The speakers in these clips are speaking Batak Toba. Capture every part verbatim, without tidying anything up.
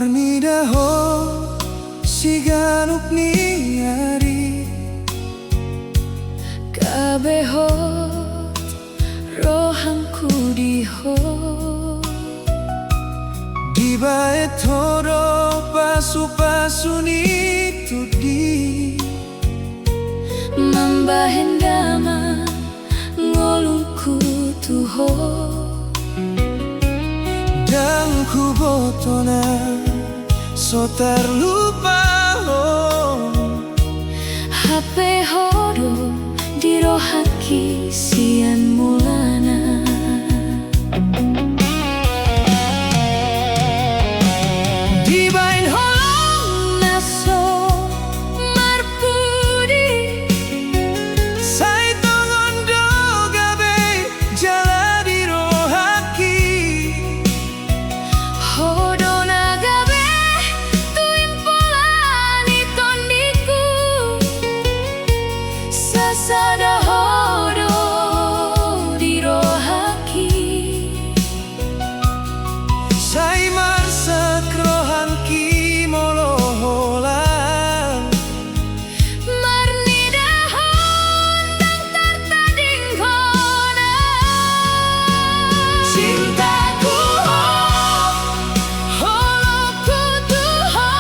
Mida ho siganup ni ari, gabe hot rohangku di ho. Dibaen ho do pasupasu ni Tondi, mambahen damang ngolungku tu ho. Ndang huboto na so tarlupa ho, hape ho do di rohangki sian mulana. Dibaen holong na so marpudi, sai tongon do gabe jala di rohangki. Ho do na gabe tu impola ni tondiku, sasada ho do di rohangki. Sai marsak rohangki molo holan marnida ho ndang tartading hona. Cintaku ho, holongku tu ho,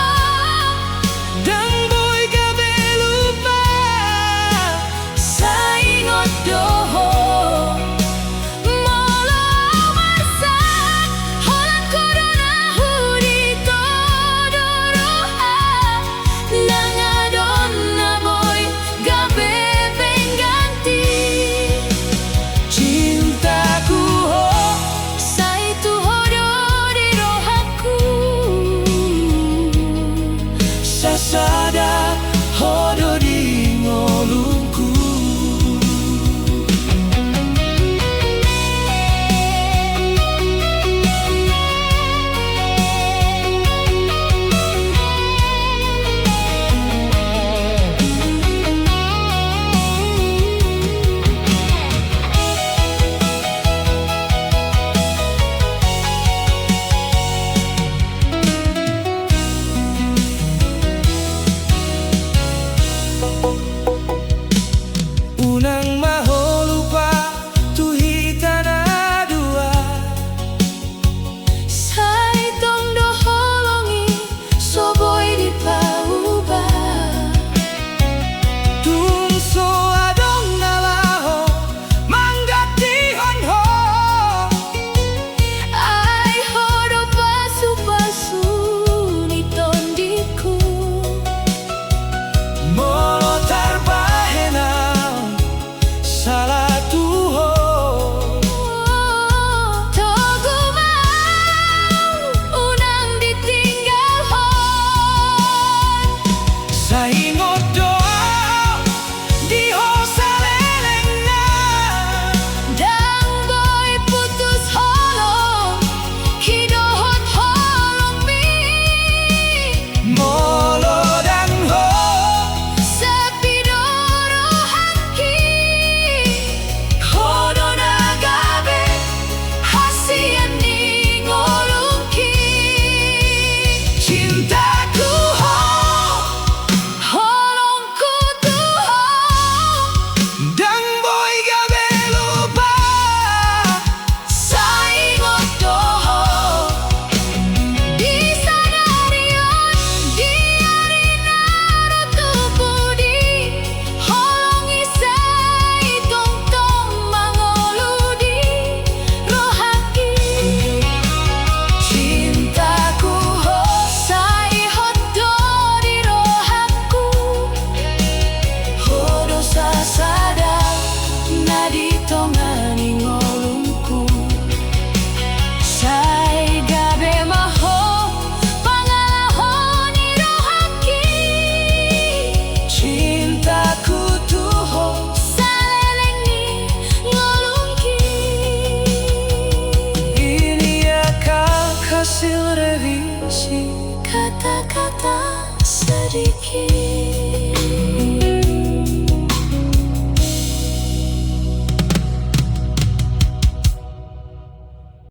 ndang boi gabe lupa, sai ingot do ho. Molo marsak holan ho do na hudi, ho do roha, ndang adong na boi gabe pengganti. Cintaku ho, sai tu ho do di rohangku, sasada ho do di ngolungku. Unang ma ho lupa tu hita na dua, sai tong do holong i so boi dipauba. Tung so adong na laho manggantihon ho, ai ho do pasupasu ni tondiku. Molo tarbahen au sala tu ho, togu ma au unang ditinggalhon. Sai ingot do au di ho salelengna, ndang boi putus holongki dohot holongmi. Molo ndang ho, sepi do rohangki. Ho do na gabe hasian ni ngolungki. Cintaku ho, holongku tu ho, ndang boi gabe lupa, sai ingot do ho. Di sadari on, di ari na ro tu pudi, holong i sai tongtong mangolu di rohangki. Cintaku ho, sai hot do di rohangku. Ho do sasada na di tonga ni ngolungku. Sai gabe ma ho pangalaho ni rohangki. Cintaku tu ho, saleleng ni ngolungki. Ini angka hasil revisi kata-kata sedikit.